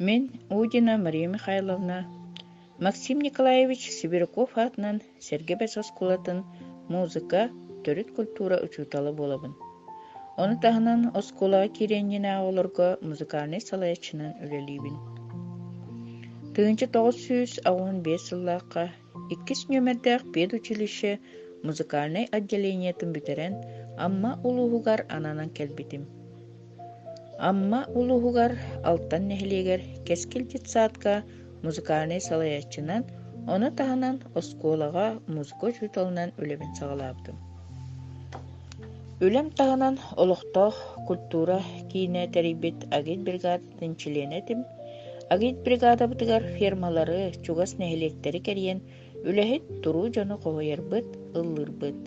Мин Удина Мария Михайловна Максим Николаевич Сибиряков аатынан Сэргэ Бэс оскуолатын музыка, төрүт культура учуутала буолабын. Ону таһынан оскуолаҕа киириэн иннинээҕи оҕолорго музыкальнай салайааччынан үлэлиибин. 1985 сыллаахха иккис нүөмэрдээх педучилище музыкальнай отделениетын бүтэрэн Амма улууһугар ананан кэлбитим. Амма улууһугар Алтан нэһилиэгэр Кэскил детсадка музыкальнай салайааччынан, ону таһынан оскуолаҕа музыка учууталынан үлэбин саҕалаабытым. Үлэм таһынан олохтоох культура киинэ тэрийбит агитбригадатын чилиэнэ этим. Агитбригадабытыгар фермалары, чугас нэһилиэктэри кэрийэн үлэһит туруу дьону хоһуйарбыт, ыллыырбыт.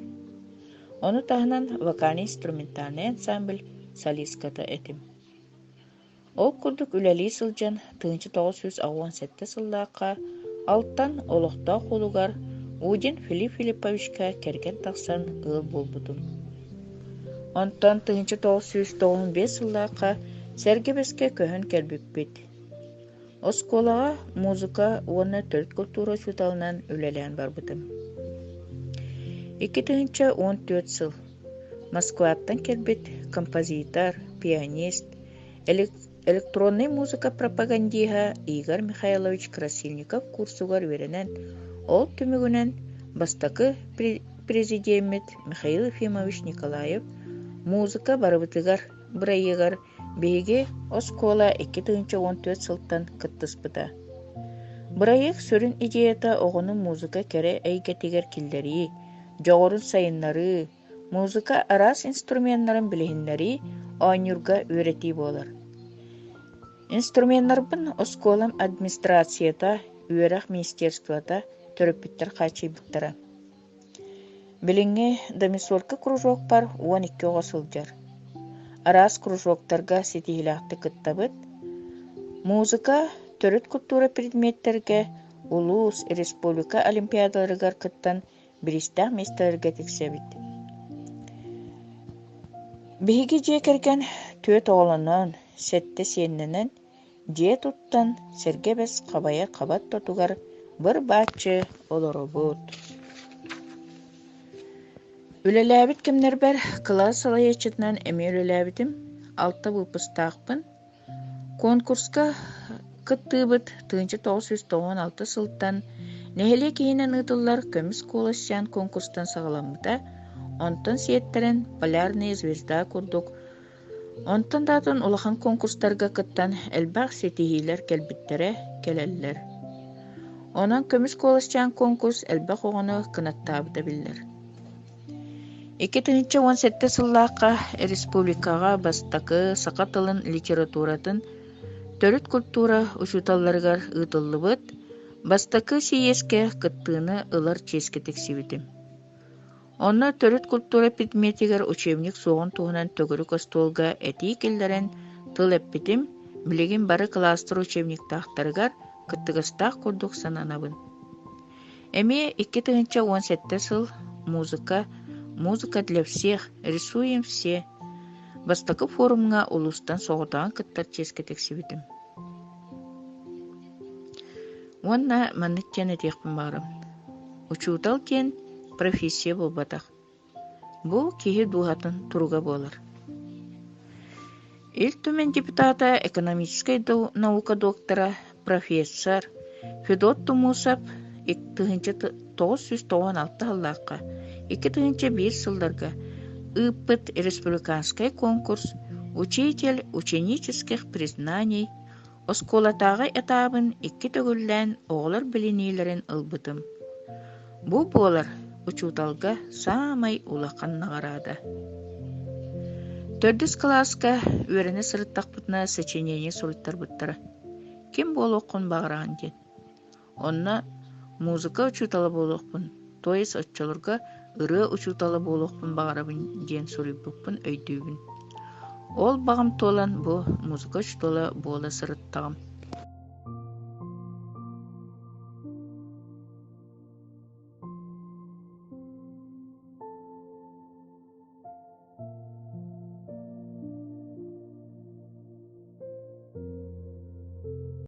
Ону таһынан вокально-инструментальнай ансамбль солистката этим. Ол курдук үлэлии сылдьан 1987 сыллаахха Алтан олохтоох уолугар Удин Филипп Филипповичка кэргэн тахсан ыал буолбутум. Онтон 1995 сыллаахха Сэргэ Бэскэ көһөн кэлбиппит. Оскуолаҕа музыка уонна төрүт культура учууталынан үлэлээн барбытым. 2014 сыл Москваттан кэлбит композитор, пианист, электроннай музыка пропагандиһа Игорь Михайлович Красильников курсугар үөрэнэн, ол түмүгүнэн бастакы президеммит Михаил Ефимович Николаев «Музыка барыбытыгар» бырайыагар Биһиги оскуола 2014 сылтан кыттыспыта. Бырайыак сүрүн идеята оҕону музыка кэрэ эйгэтигэр киллэрии, дьоҕурун сайыннарыы, музыка араас инструменнарын билиһиннэрии, оонньуурга үөрэтии буолар. Инструменнарбын оскуолам администрацията, үөрэх министерствота, төрөппүттэр хааччыйбыттара. Билиҥҥи домисолька кружокпар 12 оҕо сылдьар. Араас кружоктарга ситиһиилээхтик кыттабыт. Музыка, төрүт культура предметтэргэ улуус, республика олимпиадаларыгар кыттан бириистээх миэстэлэргэ тиксэбит. Биһиги дьиэ кэргэн түөрт оҕолонон, сэттэ сиэннэнэн Дьиэ туттан, сэргэ бэс хабайа хабат тотугар быр-бааччы олоробут. Үлэлээбит кэмнэрбэр кылаас салайааччытынан эмиэ үлэлээбитим, алта выпустаахпын. Конкурска кыттыыбыт 1996 сылтан нэһилиэк иһинэн ыытыллар «Көмүс куоласчаан» конкурстан саҕаламмыта, онтон сиэттэрэн «Полярная звезда» курдук Онтон да атын улахан конкурстарга кыттан элбэх ситиһиилэр кэлбиттэрэ, кэлэллэр. Онон «Көмүс куоласчаан» конкурс элбэх оҕону кынаттаабыта биллэр. 2017 сыллаахха республикаҕа бастакы саха тылын литературатын төрүт культура учууталларыгар ыытыллыбыт бастакы сийиэскэ кыттыыны ылар чиэскэ тиксибитим. Онно төрүт культура предметигэр учебник суоҕун туһунан төгүрүк остуолга этии киллэрэн тыл эппитим, билигин бары кылаастар учебниктаахтарыгар кыттыгастаах курдук сананабын. Эмиэ 2017 сыл музыка «Музыка для всех, рисуем все» бастакы форумҥа улуустан соҕотоҕун кыттар чиэскэ тиксибитим. Уонна маннык диэн этиэхпин баҕарабын: учуутал диэн профессия буолбатах, бу киһи дууһатын туруга буолар. Ил Түмэн депутата, экономическай наука доктора, профессор Федот Тумусов 1996 сыллаахха 2001 сылларга ыыппыт республиканскай конкурс «Учитель ученических признаний» Оскуолатааҕы этаабын икки төгүллээн оҕолор билиниилэрин ылбытым. Бу буолар учууталга саамай улахан наҕараада. Төрдүс кылааска үөрэнэ сырыттахпытына сочинение суруйтарбыттара. Ким буолуоххун баҕараҕын диэн. Онно музыка учуутала буолуохпун, то есть оччолорго ырыа учуутала буолуохпун баҕарабын диэн суруйбуппун өйдүүбүн. Ол баҕам туолан бу музыка учуутала буола сырыттаҕым.